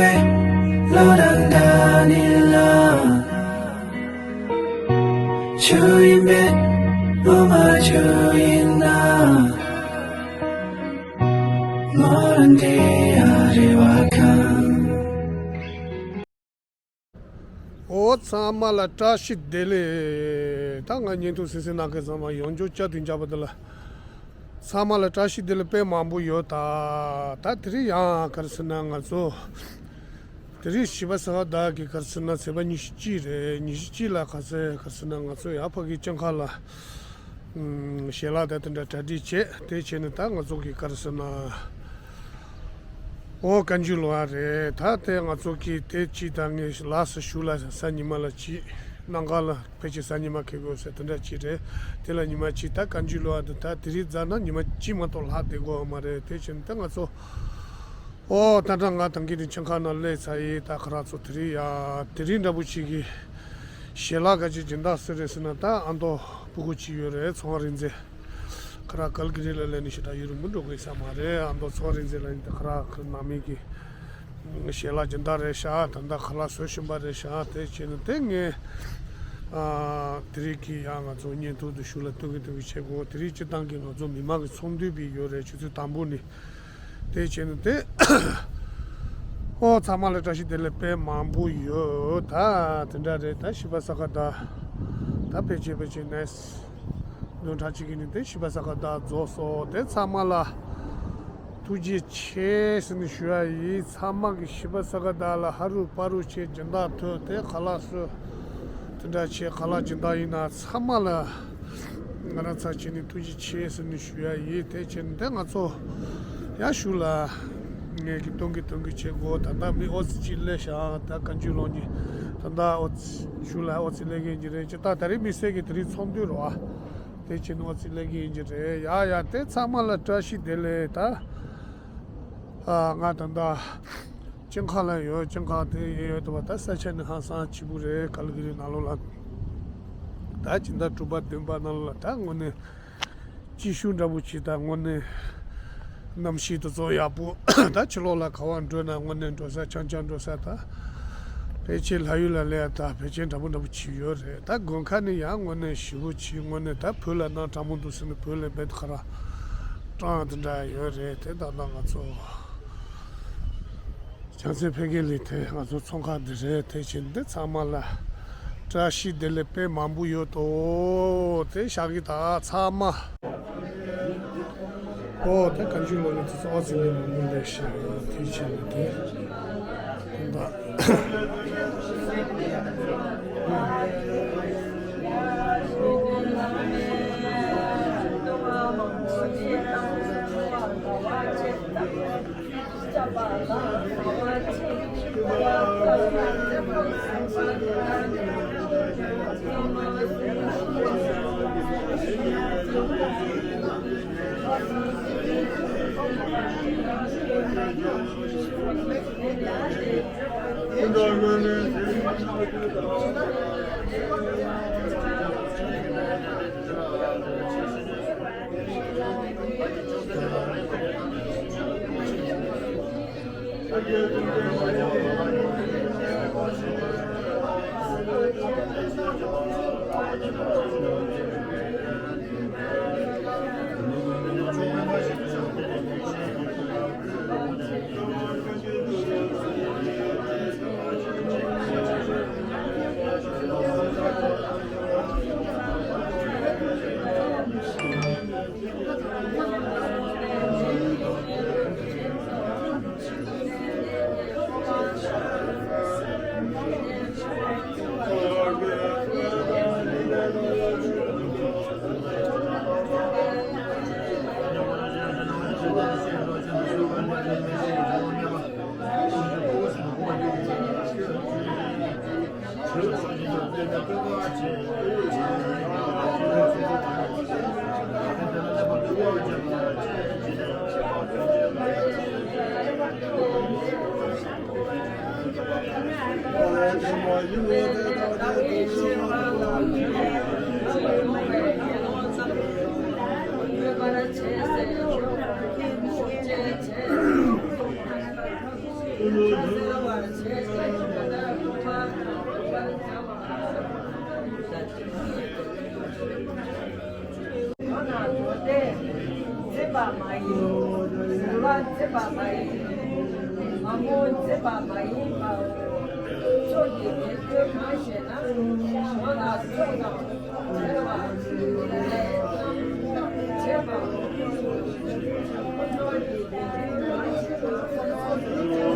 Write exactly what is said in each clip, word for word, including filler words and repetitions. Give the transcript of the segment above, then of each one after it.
བློ་དང་འདྲ་ནི་ལ། ཆུ་ཡིན་པས་བློ་མ་ཆུ་ཡིན་ན། མོ་རང་དེ་ཡ་རེ་བ་ཁང་། ཨོ་ཚང་མ་ལ་བཀྲ་ཤིས་བདེ་ལེགས། ད་ང་བརྙན་ཐུང་གཟིགས་གཟིགས་གནང་མཁན་ཚང་མ་ཡོངས་རྫོགས་བསྐྱར་དུ་མཇལ་བ་འདི་ལ། ཚང་མ་ལ་བཀྲ་ཤིས་བདེ་ལེགས་དཔེ་མང་པོ་ཡོད་ད། ད་དེ་རིང་ཡང་ག་རེ་ཟེར་ན་ང་ཚོ། དེ་རིང་བྱིས་པ་གསར་པ་དག་གི་ག་རེ་ཟེར་ན་ཚེས་པ་ཉི་ཤུ་གཅིག་རེད། ཉི་ཤུ་གཅིག་ལ་ག་ཚོད་ག་རེ་ཟེར་ན་ང་ཚོ་ཡར་ཕ་གི་སྤྱང་ཁ་ལ། ཞལ་ལག་དང་དེ་འདྲ་གྲ་སྒྲིག་བྱས། དེ་བྱས་ནས་ད་ང་ཚོ་གི་ག་རེ་ཟེར་ན། ཨོ་བཀའ་འགྱུར་ལོ་ཨ་རེད། ད་དེ་ང་ཚོ་གི་དེ་གཅིག་དང་ངས་ལགས་སོ་ཞུ་ལ་གཟའ་ཉི་མ་ལ་གཅིག་གནམ་གང་ལ་ཕལ་ཆེར་གཟའ་ཉི་མ་འཁེལ་དགོས་ཟེར་དེ་འདྲ་གཅིག་རེད། དེ་ལ་ཉི་མ་གཅིག་ད་བཀའ་འགྱུར་ལོ་ཨ་དེ་ད་དེ་རིང་གཟའ་ན་ཉི་མ་གཅིག་མ་གཏོགས་ལྷག་བསྡད་དགོས་ཨ་མ་རེད། དེ་བྱས་ནས་ད་ང་ཚོ། ཨོ་ད་ལྟ་ང་དང་གི་ནི་ཆང་ཁང་ནང་སླེབས་ཚར་ཡིན། ད་ཁ་རག་ཚོ་དེ་རིང་ཡ་དེ་རིང་འདྲ་པོ་ཅིག་གི་ཞལ་ལག་ག་ཅིག་སྦྱིན་བདག་སུ་རེད་ཟེར་ན་ད་ཨ་མདོ་སྤུ་གུ་ཅིག་ཡོད་རེད། ཚོང་རིག་འཛིན། ཁ་རག་ཀལ་ཀི་རི་ལ་སླེབས་ནས་ཞེ་དྲག་ཡུན་རིང་པོ་འགྲོ་དགོས་ས་མ་རེད། ཨ་མདོ་ཚོང་རིག་འཛིན་ལ་ཡིན་ད་ཁ་རག་ཁ་ནང་མི་གི་ཞལ་ལག་སྦྱིན་བདག་རེད་ཤག་ད་ལྟ་ཁ་ལག་བཟོ་བཞིན་པ་རེད་ཤག་དེ་བྱས་ནས་དེ་ངས་ཨ་དེ་རིང་གི་ཡང་ང་ཚོ་བརྙན་ཐུང་དུ་ཞུ་ལ་སྟོན་གི་སྟོན་གི་བྱེད་དགོས། དེ་རིང་སྤྱིར་བཏང་གི་ང་ཚོ་མི་མང་གི་ཚོགས་འདུ་བི་ཡོད་རེད། ཆུ་ཚོད་དང་པོ་ནས། དེ་བྱས་ནས་དེ། ཨོ་ཚང་མ་ལ་བཀྲ་ཤིས་བདེ་ལེགས་དཔེ་མང་པོ་ཡོད་ད། དེ་འདྲ་རེད། ད་བྱིས་པ་གསར་པ་དག་ད་ཕལ་ཆེར་ཕལ་ཆེར་ནས་བདུན་ཕྲག་གཅིག་གི་ནི་དེ་བྱིས་པ་གསར་པ་དག་རྫོགས་སོང་། དེ་ཚང་མ་ལ་ཐུགས་རྗེ་ཆེ་ཟེར་ནས་ཞུ་ཡ་ཡིན། ཚང་མ་གི་བྱིས་པ་གསར་པ་དག་ལ་ཧ་རུ་པ་རུ་བྱས་སྦྱིན་བདག་ཐོབ། དེ་ཁ་ལག་བཟོ། དེ་འདྲ་བྱས་ཁ་ལག་སྦྱིན་བདག་ཡིན་ན་ཚང་མ་ལ་ང་རང་ཚ་བྱས་ནས་ཐུགས་རྗེ་ཆེ་ཟེར་ནས་ཞུ་ཡ་ཡིན། དེ་བྱས་ནས་དེ་ང་ཚོ་ཡར་ཞུ་ལ་ངས་ཀྱི་སྟོན་གི་སྟོན་གི་བྱེད་དགོས། ད་ལྟ་མི་ཨོ་ཙི་གཅིག་སླེབས་ཤག་ད་བཀའ་འགྱུར་ལོ་གཉིས་ད་ལྟ་ཨོ་ཙི་ཞུ་ལ་ཨོ་ཙི་སླེབས་ཀྱི་ཡིན་གྱི་རེད། ཅི་ད་ད་རེས་མི་སེར་གྱི་དེ་རིང་ཚོགས་འདུ་རེད་བ། དེ་བྱས་ནས་ཨོ་ཙི་སླེབས་ཀྱི་ཡིན་གྱི་རེད། ཡ་ཡ་དེ་ཚང་མ་ལ་བཀྲ་ཤིས་བདེ་ལེགས་ད། ཨ་ང་ད་ལྟ། སྤྱང་ཁ་ལ་ཡོད། སྤྱང་ཁ་དེ་ཡོད་དུ་བ་ད་ས་ཆ་ནི་ཧང་སང་ཆེ་པོ་རེད། ཀལ་ཀི་རི་ནང་ལོགས་ལ་ད་སྤྱི་ཟླ་དྲུག་པ་བདུན་པ་ནང་ལོགས་ལ་ད་དངོས་གནས་སྐྱིད་ཤོས་འདྲ་པོ་ཅིག་ད་དངོས་གནས་གནམ་གཤིས་དེ་ཚོ་ཡག་པོ། ད་ཕྱི་ལོགས་ལ་ག་བ་འགྲོ་ན་དངོས་གནས་འགྲོ་ས་འཆམ་འཆམ་འགྲོ་ས་ད་ཕལ་ཆེར་ལྷ་ཡུལ་ལ་སླེབས་ད་ཕལ་ཆེར་འདྲ་པོ་འདྲ་པོ་ཅིག་ཡོད་རེད། ད་དགོན་ཁ་ནི་ཡང་དངོས་གནས་ཞེ་པོ་ཅིག་དངོས་གནས་ད་བོད་ལ་གནང་དྲང་མོ་འདུག་ཟེར་ནས་བོད་ལ་རྦད་དེ་ཁ་ར་སྤྲང་དེ་འདྲ་ཡོད་རེད། དེ་ད་ལྟ་ང་ཚོ། བྱང་སེམས་འཕེལ་རྒྱས་གླིང་དེ་ང་ཚོ་ཚོང་ཁང་འདི་རེད། དེ་བཞིན་འདི་ཚང་མ་ལ་བཀྲ་ཤིས་བདེ་ལེགས་དཔེ་མང་པོ་ཡོད་དོ། དེ་ཞག་གི་ད་ཚང་མ། ཨོ་དེ་བཀའ་འགྱུར་ལོ་ནི་དེ་ཚོ་ཨོ་ཙི་ནི་མང་པོ་ལས་ཤིག་དེ་བཞིན་དེ་ད། པ་མ་ཡིན། ལ་འཛིན་པ་མ་ཡིན། མ་མོ་འཛིན་པ་མ་ཡིན་པའོ། ཕྱོགས་ཀྱི་དགེ་སྦྱོར་གང་བྱེད་ན། ཞོ་ལ་ཚོགས་དང་བྲལ་བ། ལས་རྣམས་བྱེད་པའོ། ཕྱོགས་ཀྱི་དགེ་སྦྱོར་གང་བྱེད་ན། ལས་རྣམས་བྱེད་པའོ།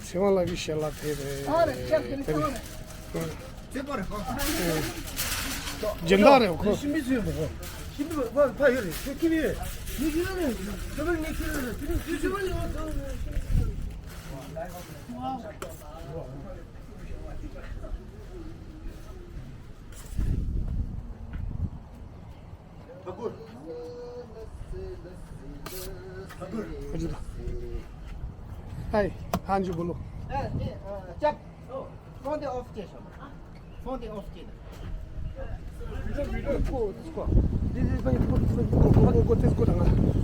ཚེ་དབང་ལགས་ཀྱི་ཞལ་ལག་དེ་རེད། ཨ་རེད། ཁྱེད་ཀྱི་ཚེ་དབང་རེད། སྦྱིན་བདག་རེད་ཁོ། སྦྱིན་བདག་རེད། ཁོ་ཤི་མི་ཚོས་མོ་ཁོ། ཤི་མི་ཕ་ཕ་ཡོད་རེད། ཁྱེད་ཀྱི་རེད། ངས་ཁྱེད་རེད། ཁྱེད་པར་ངས་ཁྱེད་རེད། ཁྱེད་ནི་ཁྱེད་ཤི་མི་ཡོད། ཨའི། ཧན་ཇི་གུ་ལུ། ཨ། ཨ། ཅབ། ཕོན་དེ་ཨོཕ་བྱས་ཤོག་ཕོན་དེ་ཨོཕ་བྱས་ན། ཀོ་ཀོ། འདི་འདི་ཕ་ཡི་ཀོ་ཀོ་ཀོ་ཀོ་ཀོ་ཏེ་ཀོ་དང་།